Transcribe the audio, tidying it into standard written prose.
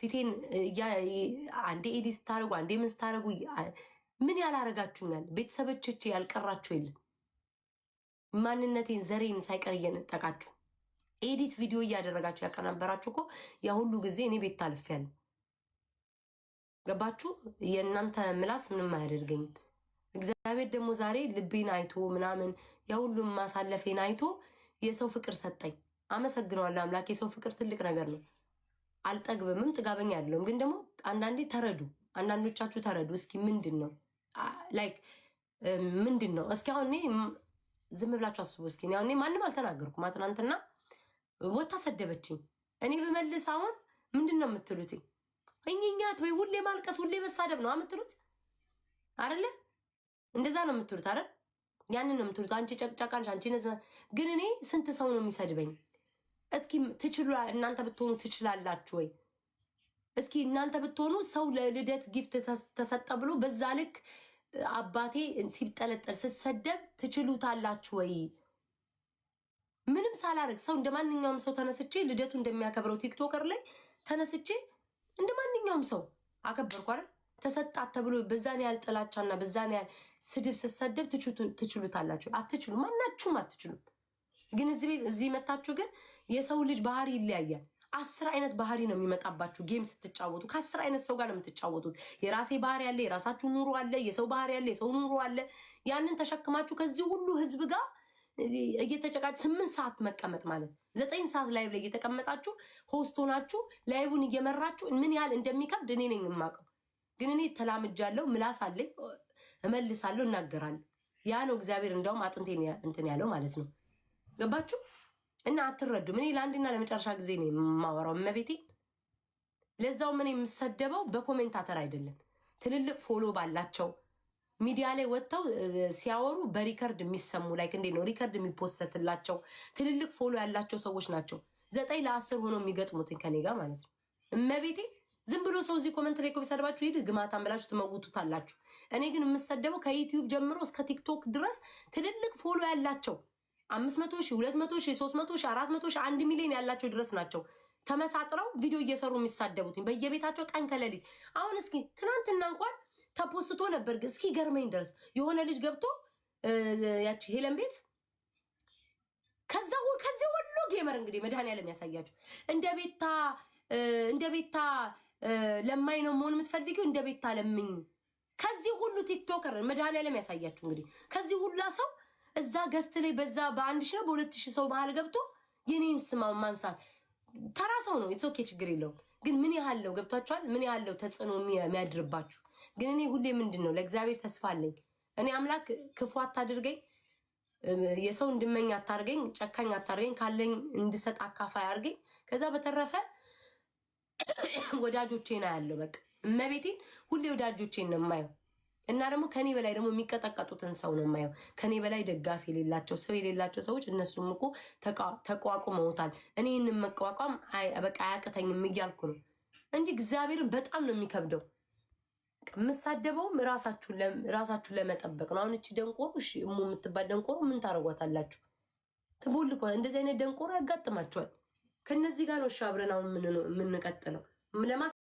ፊቴን አንዴ edit ስታደርጉ፣ አንዴ ምን ስታደርጉ፣ ምን ያላረጋችሁኛል? ቤተሰቦቼ ያልቀራችሁ የለም። ማንነቴን ዘሬን ሳይቀር እየነጠቃችሁ edit ቪዲዮ እያደረጋችሁ ያቀናበራችሁ እኮ ያ ሁሉ ጊዜ እኔ ቤት ታልፌያለሁ። ገባችሁ? የእናንተ ምላስ ምንም አያደርገኝም። እግዚአብሔር ደግሞ ዛሬ ልቤን አይቶ ምናምን የሁሉም ማሳለፌን አይቶ የሰው ፍቅር ሰጠኝ። አመሰግነዋለሁ አምላክ። የሰው ፍቅር ትልቅ ነገር ነው። አልጠግብምም፣ ጥጋበኛ አይደለሁም። ግን ደግሞ አንዳንዴ ተረዱ፣ አንዳንዶቻችሁ ተረዱ። እስኪ ምንድን ነው like ምንድን ነው? እስኪ አሁን እኔ ዝም ብላችሁ አስቡ እስኪ። አሁን እኔ ማንም አልተናገርኩም። ትናንትና ወታ ሰደበችኝ። እኔ ብመልስ አሁን ምንድን ነው የምትሉት? እኝኛት ወይ ሁሌ ማልቀስ ሁሌ መሳደብ ነው የምትሉት አይደለ? እንደዛ ነው የምትሉት አይደል? ያንን ነው የምትሉት። አንቺ ጨቅጫቃንሽ፣ አንቺ ነዝ። ግን እኔ ስንት ሰው ነው የሚሰድበኝ? እስኪ ትችሉ እናንተ ብትሆኑ ትችላላችሁ ወይ? እስኪ እናንተ ብትሆኑ ሰው ለልደት gift ተሰጠ ብሎ በዛ ልክ አባቴ ሲብጠለጠል ስትሰደብ ትችሉታላችሁ ወይ? ምንም ሳላረግ ሰው እንደ ማንኛውም ሰው ተነስቼ ልደቱ እንደሚያከብረው TikToker ላይ ተነስቼ እንደ ማንኛውም ሰው አከበርኩ አይደል? ተሰጣት ተብሎ በዛን ያህል ጥላቻና በዛን ያህል ስድብ ስሰደብ ትችሉታላችሁ? አትችሉ። ማናችሁም አትችሉም። ግን እዚህ መታችሁ ግን የሰው ልጅ ባህሪ ይለያያል። 10 አይነት ባህሪ ነው የሚመጣባችሁ game ስትጫወቱ። ከ10 አይነት ሰው ጋር ነው የምትጫወቱት። የራሴ ባህሪ አለ፣ የራሳችሁ ኑሮ አለ፣ የሰው ባህሪ አለ፣ የሰው ኑሮ አለ። ያንን ተሸክማችሁ ከዚህ ሁሉ ህዝብ ጋር እየተጨቃጭ 8 ሰዓት መቀመጥ ማለት 9 ሰዓት live ላይ እየተቀመጣችሁ host ሆናችሁ live ኡን እየመራችሁ ምን ያህል እንደሚከብድ እኔ ነኝ የማውቀው። ግን እኔ ተላምጃለሁ፣ ምላስ አለኝ፣ እመልሳለሁ፣ እናገራለሁ። ያ ነው እግዚአብሔር እንደውም አጥንቴን እንትን ያለው ማለት ነው። ገባችሁ? እና አትረዱም። እኔ ለአንድና ለመጨረሻ ጊዜ ነው የማወራው እመቤቴ። ለዛው ምን የምሰደበው በ commentator አይደለም፣ ትልልቅ follow ባላቸው ሚዲያ ላይ ወጥተው ሲያወሩ በ record የሚሰሙ፣ like እንዴት ነው record የሚ post ላቸው ትልልቅ follow ያላቸው ሰዎች ናቸው። 9 ለ10 ሆነው የሚገጥሙትን ከኔ ጋር ማለት ነው። እመቤቴ ዝም ብሎ ሰው እዚህ comment ላይ እኮ ቢሰድባችሁ ሂድ ግማታን ብላችሁ ትመውቱታላችሁ። እኔ ግን የምሰደበው ከ YouTube ጀምሮ እስከ TikTok ድረስ ትልልቅ follow ያላቸው 500,000፣ 200,000፣ 300,000፣ 400,000፣ 1 ሚሊዮን ያላቸው ድረስ ናቸው ተመሳጥረው ቪዲዮ እየሰሩ የሚሳደቡትኝ በየቤታቸው ቀን ከሌሊት። አሁን እስኪ ትናንትና እንኳን ተፖስቶ ነበር እስኪ ገርመኝ ድረስ የሆነ ልጅ ገብቶ ያቺ ሄለን ቤት ከዛ ከዚህ ሁሉ gamer እንግዲህ መድኃኒዓለም ያሳያችሁ። እንደ ቤታ ለማኝ ነው መሆን የምትፈልጊው፣ እንደ ቤታ ለምኝ። ከዚህ ሁሉ TikToker መድኃኒዓለም ያሳያችሁ እንግዲህ ከዚህ ሁላ ሰው እዛ guest ላይ በዛ በ1,000 ነው በ2,000 ሰው መሀል ገብቶ የኔን ስም ማንሳት ተራ ሰው ነው። It's okay፣ ችግር የለውም። ግን ምን ያህል ነው ገብቷችኋል? ምን ያህል ነው ተጽዕኖ የሚያድርባችሁ? ግን እኔ ሁሌ ምንድን ነው ለእግዚአብሔር ተስፋ አለኝ። እኔ አምላክ ክፉ አታድርገኝ፣ የሰው እንድመኝ አታርገኝ፣ ጨካኝ አታርገኝ፣ ካለኝ እንድሰጥ አካፋይ አርገኝ። ከዛ በተረፈ ወዳጆቼን አያለው። በቃ እመቤቴን ሁሌ ወዳጆቼን ነው የማየው። እና ደግሞ ከኔ በላይ ደግሞ የሚቀጠቀጡትን ሰው ነው የማየው። ከኔ በላይ ደጋፊ የሌላቸው፣ ሰው የሌላቸው ሰዎች እነሱም እኮ ተቋቁመውታል። እኔ ይህንን መቋቋም በቃ አያቅተኝም እያልኩ ነው እንጂ እግዚአብሔርን በጣም ነው የሚከብደው። የምሳደበውም ራሳችሁን ለመጠበቅ ነው። አሁን እቺ ደንቆሮ፣ እሺ እሙ የምትባል ደንቆሮ ምን ታደርጓታላችሁ? ትቦልኳ። እንደዚህ አይነት ደንቆሮ ያጋጥማቸዋል። ከነዚህ ጋር ነው እሺ አብረን አሁን የምንቀጥለው ለማ